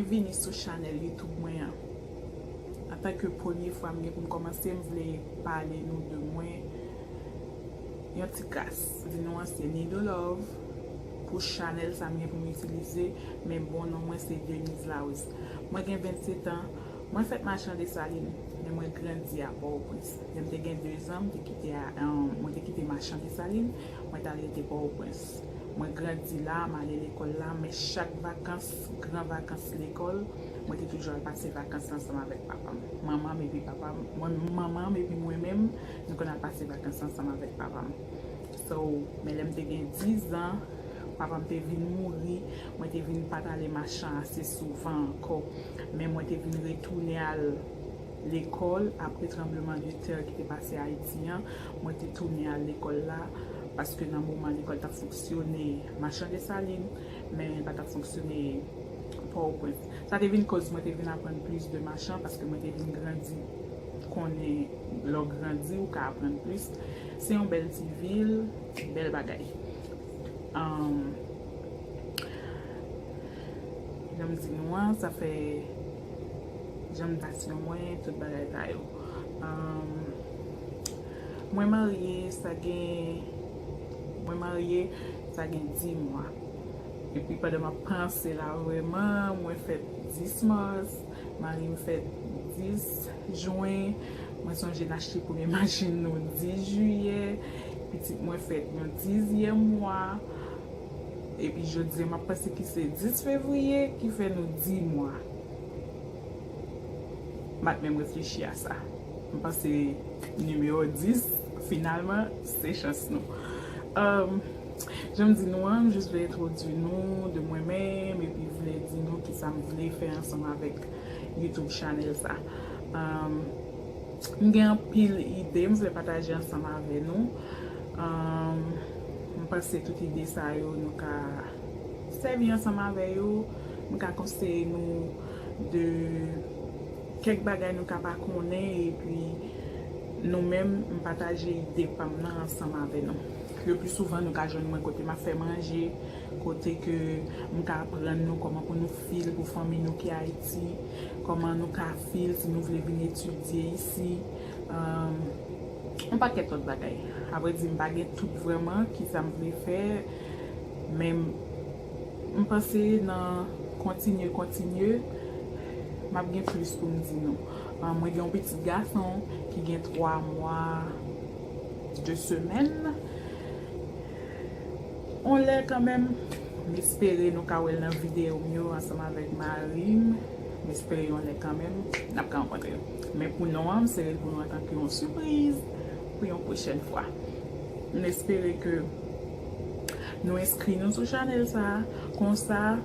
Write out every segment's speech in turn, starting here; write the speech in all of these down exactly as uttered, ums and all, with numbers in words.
Vini sou chanèl YouTube mwen an. Antanke premye fwa m gen pou m kòmanse, m vle pale nou de mwen yon ti kras. Di nou an se Nido Love pou chanèl sa m gen pou m itilize, men bon non mwen se Denise Larose. Mwen gen vennsetan, mwen fèt Machan Desalin, men mwen grandi a Pòtoprens. Lè m te gen dezan, m te kite a, mwen te kite Machan Desalin, mwen t al rete Pòtoprens. Mwen grandi la, m ale lekòl la, men chak vakans, gran vakans lekòl, mwen te toujou al pase vakans ansanm avèk papa m. Manman m epi papa m, mwen, manman m epi mwen menm, nou konn al pase vakans ansanm avèk papa m. So, men lè m te gen dizan, papa m te vin mouri, mwen te vin pa t ale Machan ase souvan ankò. Men mwen te vin retounen al lekòl apre tranbleman de tè ki te pase Ayiti an. Mwen te tounen al lekòl la, paske nan moman lekòl t ap fonksyone Machan Desalin, men li pa t ap fonksyone Pòtoprens. Sa te vin koz mwen te vin aprann plis de Machan, paske mwen te vin grandi konnen lè w grandi, ou ka aprann plis. Se yon bèl ti vil, bèl bagay. Um, Jan m di nou an, sa fè jan m ta sou mwen, tout bagay sa yo. Um, mwen marye, sa gen, mwen marye, sa gen dis mwa. Epi pandan m ap panse la vrèman, mwen fèt dis mas, mari m fèt dis jen, mwen sonje n achte premye machin nou dis jiyè, pitit mwen fèt nan dizyèm mwa, epi jodi a m ap panse ki se dis fevriye ki fè nou dis mwa. M pa t menm reflechi a sa. M panse nimewo dis, finalman, se chans nou. Um, Jan m di nou an, m jis vle entwodui nou de mwen menm, epi vle di nou kisa m vle fè ansanm avèk YouTube chanèl sa. Um, m gen anpil ide m vle pataje ansanm avè nou. Um, m panse tout ide sa yo, nou ka sèvi ansanm avè yo. M ka konseye nou de kèk bagay nou ka pa konnen, epi nou menm, m pataje ide pa m nan ansanm avè nou. Le pli souvan, nou ka jwenn mwen kote m ap fè manje, kote ke m ka aprann nou kòman pou nou fil pou fanmi nou ki Ayiti, kòman nou ka fil si nou vle vin etidye isi. Um, yon pakèt lòt bagay. Avrèdi, m pa gen tout vrèman kisa m vle fè, men m panse nan kontinye, kontinye, m ap gen plis pou m di nou. Ah, mwen gen yon pitit gason ki gen twa mwa, de semèn. On lè kanmenm, m espere nou ka wè l nan videyo m yo ansanm avèk mari m. M espere yon lè kanmenm, n ap ka rankontre. Men pou non an, m sere l pou nou antanke yon sipriz pou yon pwochèn fwa. M espere ke nou enskri nou sou chanèl sa a. Konsa,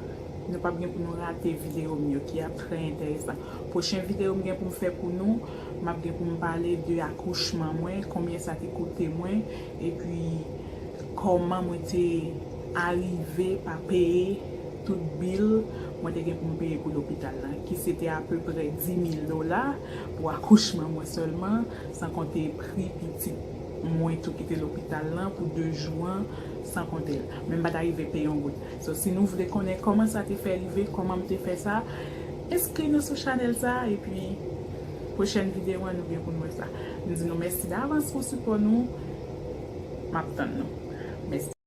nou p ap gen pou nou rate videyo m yo ki ap trè enteresan. Pwochen videyo m gen pou m fè pou nou, m ap gen pou m pale de akouchman mwen, konbyen sa te koute mwen, epi kòman mwen te arive pa peye tout bil mwen te gen pou m peye pou lopital la, ki se te apeprè dis mil dola pou akouchman mwen sèlman, san konte pri pitit mwen tou ki te lopital la pou de jou an, san konte l. Men m pa t arive peye yon goud. So, si nou vle konnen kòman sa te fè rive, kòman m te fè sa, enskri nou sou chanèl sa, epi pwochèn videyo an, nou gen pou n wè sa. M di nou mèsi davans pou sipò nou. M ap tann nou. Mèsi.